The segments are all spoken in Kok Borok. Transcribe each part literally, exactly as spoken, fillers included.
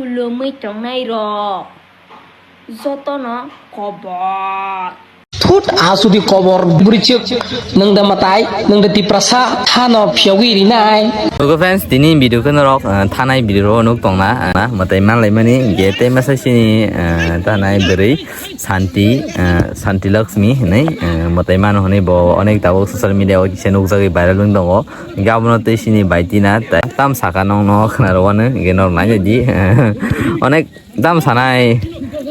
Khulumwi tongnai rok jotono kobor. Thut, asudi kobor bwrwichwk, nwng da mwtai, nwng da Tiprasa, thano phiyogwi rinai. Logo friends, tini video khe norok, eh, thanai video ro nuk tongna, eh, mwtai manlaimani, ge tei masa sini, eh, thanai bwrwi Santi, eh, Santi Lakshmi hinwi, eh, mwtai mano hinwi bo onek tabuk social media o kisa nukjagwi viral wng tongo. Hingke abono tei sini bai tina, tai tam saka nong no khna rwano, hingke norok nai di. Onek tam sanai,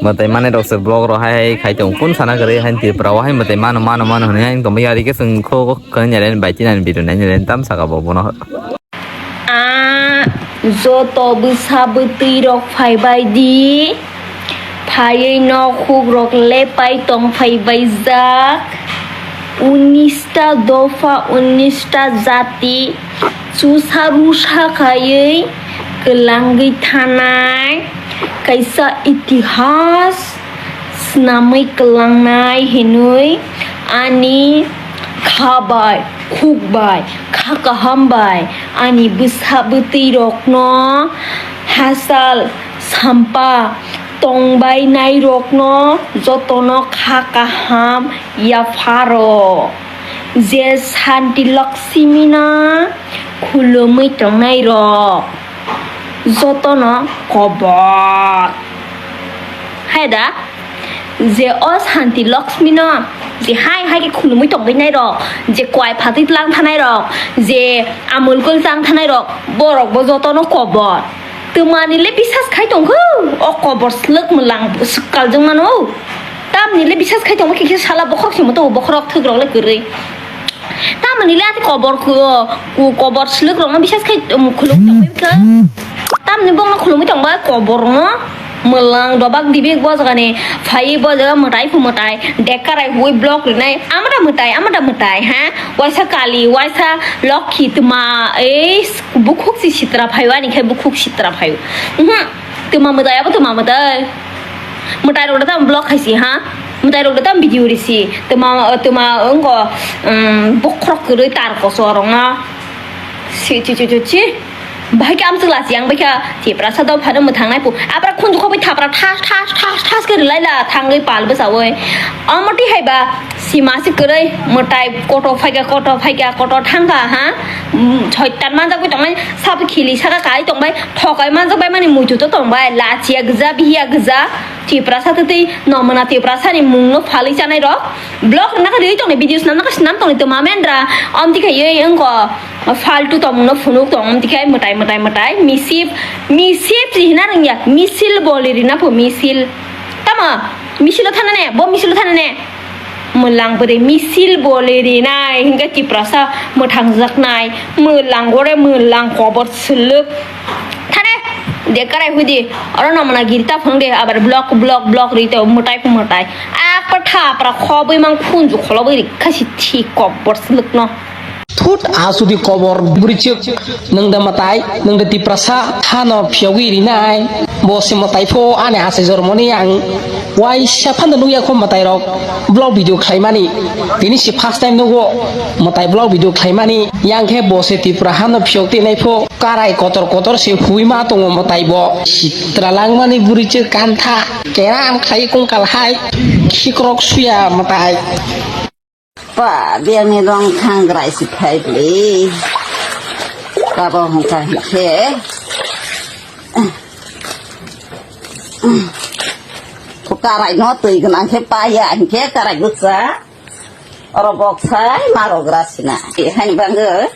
mwtai manai rok se vlog rok hai hai khai tong, kun sana kwrwi hai Tripura o hai mwtai mano, mano, mano hinwi hai tongma yari khe chwng kho kho khna nyaren bai tina ni video nai nyaren tam saka bo bono. A joto bwsa bwtwi rok phai bai di. Phaiwi nok huk rok lepai tong phai bai jak. Unis ta dopha, unis ta jati chusa rusa khaiwi kwlangwi thanai kaisa itihas swnamwi kwlangnai hinwi ani kha bai, khuk bai, kha kaham bai ani bwsa bwtwi rokno hachal sampa tongbainai rokno jotono kha kaham yapharo. Je Santi Lakshmi no khulumwi tongnai rok jotono kobor. Hai da? Je o Santi Lakshmi no je hai hai khe khulumwi tongwi nai rok, je kwai phatwi tlang thanai rok, je amul kul chang thanai rok, borok bo jotono kobor. Twmani le bisas khai tong kho, o kobor slwk mwlang swkal jwng mano. Tamni le bisas khai tong khe sala bokhorok simo to bokhorok thwk rok le kwrwi. Tamoni le ati kobor ku, ku kobor slwk rokno bisas khai, um, khulumwi tongbai kha. Tamni bokno khulumwi tongba kobor no mwlang dobak dibi bo jaga ni phai bo jaga mwtai phu mwtai dekka rai hui block rinai amada mwtai amada mwtai ha waisa kali waisa lokhi tma ei bukhuk si sitra phai ani khai bukhuk sitra phai. Mhm. Tma mwtai abo tma mwtai. Mwtai rok da tam vlog khaisi ha. Mwtai rok da tam video risi. Tma, tma wngko, um, bokhorok kwrwi tar koso rok no. Si, si, si, si, si. Bahai khe amswk lasi ang baikha Tiprasa dopha no mwthang nai pu. Abra khunju khobwi thapra thas, thas, thas, thas khe rwlai la thangwi pal bwsawi. Omo twi hai ba sima se kwrwi mwtai koto phaikha, koto phaikha, koto thangkha ha. Mm, soitan manjagwi tongnai sabo khili saka kai tongbai. Thokai manjak bai mani muitu to tong bai, lachiya gija, bihiya gija, Tiprasa twtwi, nomona Tiprasa ni mung no phalwi chanai rok. Vlog rwna khe rwi tong ni, video swnam na khe swnam tong ni, twma mendra, omti khe yei wngko, faltu tongmung no phunuk tong, omti khe mwtai, mwtai, mwtai, misip, misip si hina rwngya, misil boli rina pho, misil. Tamo, misil o thana ne, bo misil o thana ne. Mwlang bwrwi misil boli rinai hinkhe Tiprasa mwthangjaknai, mwlang gore mwlang kobor swlwk. Thane de karai hudi oro nomna giri ta phwrwng de abar block block block ri to mwtai phu mwtai. Akpa thapra khobwi mang khunju kholobwi ri khasi thi kobor swlwkno. Thut, asudi kobor bwrwichwk, nwng da mwtai, nwng da Tiprasa, hano phiyogwi rinai. Bo se mwtai pho ani achai jormoni ang waisa phano nukya kho mwtai rok vlog video khlaimani. Tini se first time nugo mwtai vlog video khlaimani. Yang khe bo se Tripura hano phiyok twi nai pho karai kotor kotor se hui ma tongo mwtai bo. Sitra langmani bwrwichwk kantha, keram khai kungkal hai khikrok suya mwtai. Pa, biyangni rong thangrai si phai bli. Babo hongkha hinkhe. Ko karai no twi gwnang khe paya hinkhe karai bwsa. Oro bok sai ma rogra sina. Hai bangw.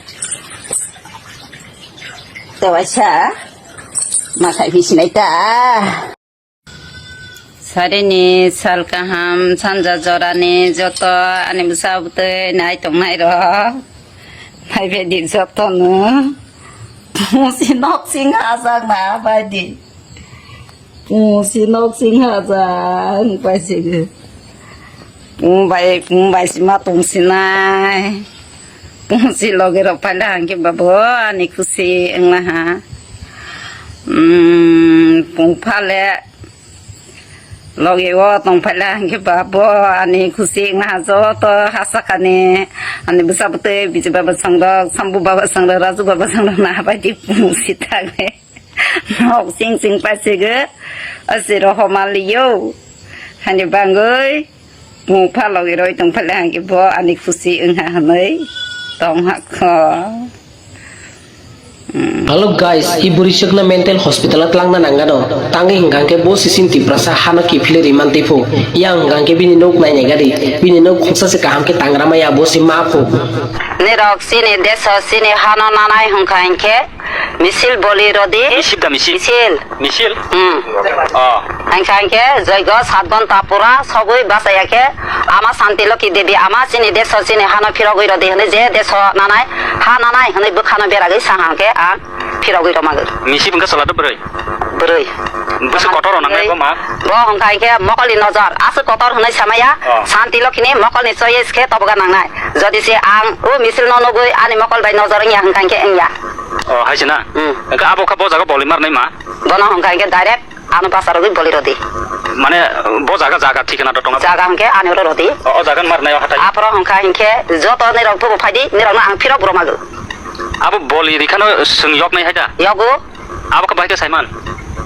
Tewaisa. Ma khai phi sinai ta. Sarini sal kaham, sanja jorani joto ani bwsa bwtwi nai tongnai rok. Nai baidi joto no. Musi nok sing hajak na baidi. Musi nok sing hajak pai sigi. Mumbai, mumbai sima tong sinai. Kungsi loge rok paila hangke babo ani khusi wngla ha. Hmm, pung phale loge o tong paila hangke babo ani khusi wngla ha joto hasakani ani bwsa bwtwi biji baba sangrok, sambu baba sangrok, raju baba sangrok na bai di kungsi thangwi. Nok sing sing pasigo, asiro homaliyo. Hani bangoi, mung phalogwi roi tong phale hangke bo ani khusi wngha hwnwi tong hakho. Hello guys, i buri chwkno mental hospital o tlangna nangano. Tangwi hwnkha khe bo sisin Tiprasa hano kiphilwi rimantwi phu. Yang hwnkha khe bini nok nainai gari, bini nok khungsa se kaham khe tangra maya bo si ma phu. Nirok chini deso chini hano nanai hwnkha hinkhe misil boli rodi. Misil da misil? Misil. Misil? Hmm. Oh. Hwnkha hinkhe joigo sat ghonta pura sogwi bachaya khe ama Santi Lokhi Devi ama chini deso chini hano phirogwi rodi hwnwi je deso nanai ha nanai hwnwi bwkhano beragwi sa hwnkhe ang phirogwi romagwi. Misil wngkha chwla do bwrwi? Bwrwi. Bwswk kotor rw nangnai bo ma? Bo hwnkha hinkhe mokolni nojor aswk kotor hwnwi samaya. Oh. Santi Lokhini mokolni choice khe toboga nangnai. Jodi se ang o misil no nugwi ani mokol bai nojor wngya hwnkha hinkhe wngya. Oh, hai se na? Hmm. Hwnkhe abo kha bo jaga boli marnai ma? Bono hwnkha hinkhe direct ano basa rogwi boli rodi. Mane bo jaga, jaga thikana to tongo? Jaga hwnkhe ani oro rodi. O, o jaga ni marnai o hatai? Aphoro hwnkha hinkhe joto nirok thubu phaidi nirokno ang phirok romagwi. Abo boli rikhano chwng yoknai hai da? Yogo. Abo khe bahai khe saiman?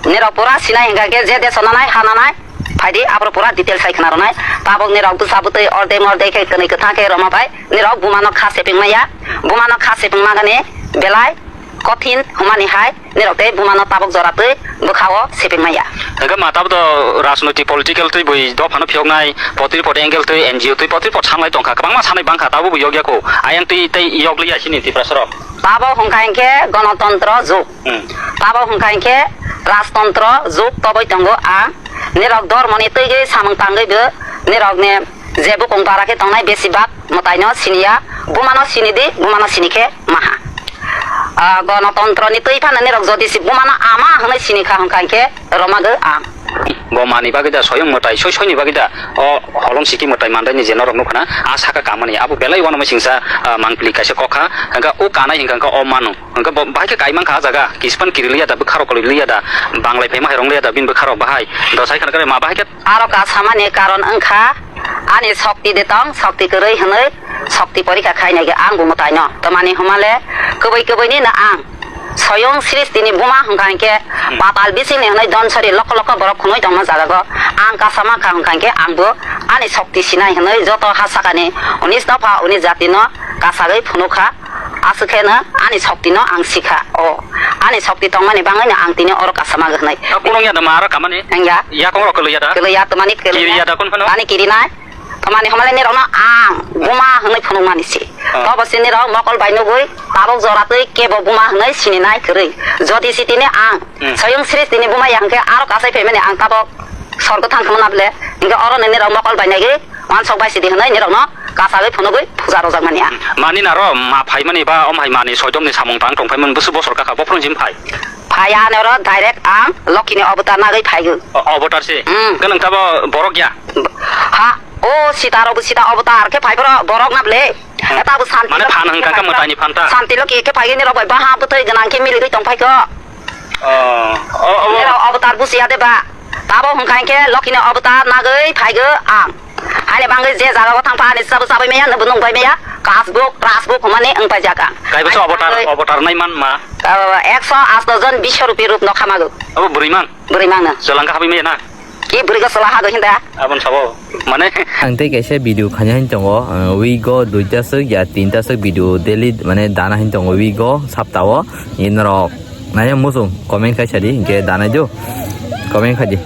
Nirok pura sinai hwnkha khe je deso nanai ha nanai phaidi aphoro pura detail sai khna rwnai. Tabok nirok bwsa bwtwi ordek mordek khe kwnwi kwthang khe roma bai nirok bumano kha seping maya. Bumano kha seping magani belai kothin hwnmani hai nirok tei bumano tabok jora twi bwkhao seping maya. Hwnkhe ma tabok do rajnoitik political twi bui dophano phiyoknai, potri pot angle twi N G O twi potri pot sanlai tongkha, kwbangma sanai bangkha, tabok bo yokya kho. Ayang twi tei yokliya chini Tiprasarok. Tabok hwnkha hinkhe gonotontro jug. Hmm. Tabok hwnkha hinkhe rajtontro jug toboi tongo ang. Nirok dormoni twiwi samung tangwi bo nirokni je bukung bara khe tongnai besibak mwtaino siniya, bumano sinidi, bumano sini khe maha. Ah, gonotontro ni twi phano nirok jodi si bumano ama hwnwi sini kha hwnkha hinkhe romagwi ang. Bo mani bagwi da soyong mwtai, soi soini bagwi da o holong siki mwtai mandaini je norok nukha na, a saka kamani abo belai uanamai singsa, ah, mangpili kaisa kokha, hwnkha o kanai hwnkha hwnkha o manu. Hwnkhe bo bahai khe kai mankha ah jaga, kispan kiri liya da, bwkharok kwlwi liya da, banglai phaima hai rong liya da, bini bwkharok bahai. Dosai khana kare ma bahai khe. Aro kasamani karon wngkha, ani sokti de tong, sokti kwrwi hwnwi, sokti porikha khainai khe ang bo mwtaino. Tamani hwnmale, kwbwi kwbwini no ang. Soyong sristini buma hwnkha hinkhe, hmm, patal bisingni hwnwi donsori lokho lokho borok khwnwi tongma jagago. Ang kasama kha hwnkha hinkhe ang bo ani sokti sinai hwnwi joto ha sakani unis dopha unis jatino kasagwi phunukha. Aswk khe no ani sokti no ang sikha. O, ani sokti tongmani bangwi no ang tini oro kasama hwnwi. O, kulung ya da ma aro kamani? Ang ya. Yakung rok kwlwi ya da? Kwlwi ya, tamani kwlwi kiri ya. Ya da kun phano? Ani kiri nai. Tamani hwnmale nirok no ang buma hwnwi phunuk mani si. O. Tobo si nirok mokol bai nugwi tabok jora twi kebo buma hwnwi sini nai kwrwi. Jodi si tini ang, hmm, soyong sristini buma ya hwnkhe aro kasai phaimani ang tabok sorgo thang khmana bole. Hwnkhe oro no nirok mokol bai nai gwi Wansok bai sidi hwnwi nirokno kasagwi phunugwi puja rojak mani ang. Mani naro ma phaimani ba om hai mani soidomni samung tang tong phaimani busu bosor kakha bophron jim phai. Phai ani oro direct ang Lokhini obotar nagwi phaigo. O-, obotar se? Mm. Ganang tabo borok ya? Ha, o sita rok sita obotar khe phai boro borok na ble. Hmm. Eta bo santi. Mane phan hwnkha khe mwtaini phan ta? Santi Lokhi khe phai nirok bai baha bwtwi gwnang khe milirwi tong phaikho. Oh, oh, oh. Nirok obotar busiya de ba. Tabo hwnkha hinkhe Lokhini obotar nagwi phaigo ang. Haini bangwi je jagao thangpha ani sabo sabai maya, nwbo nungbai maya, kasbuk, rasbuk hwnmani wngpaijak ang. Kaiboso obotar, obotar naiman ma? Ekso asto jon biswarupi rup no khamago. Abo bwrwi mang? Bwrwi mang no. Jolangka habai maya na? Ki bwrwi go sola hago hinda? Abon sabo. Mane? Ang tei kaisa video khanya hin tongo, uh, week o duita swk ya tinta swk video daily mane dana hin tongo week o sapta o. Inorok naya muchung comment khai sadi, hinkhe danai do. Comment khai di.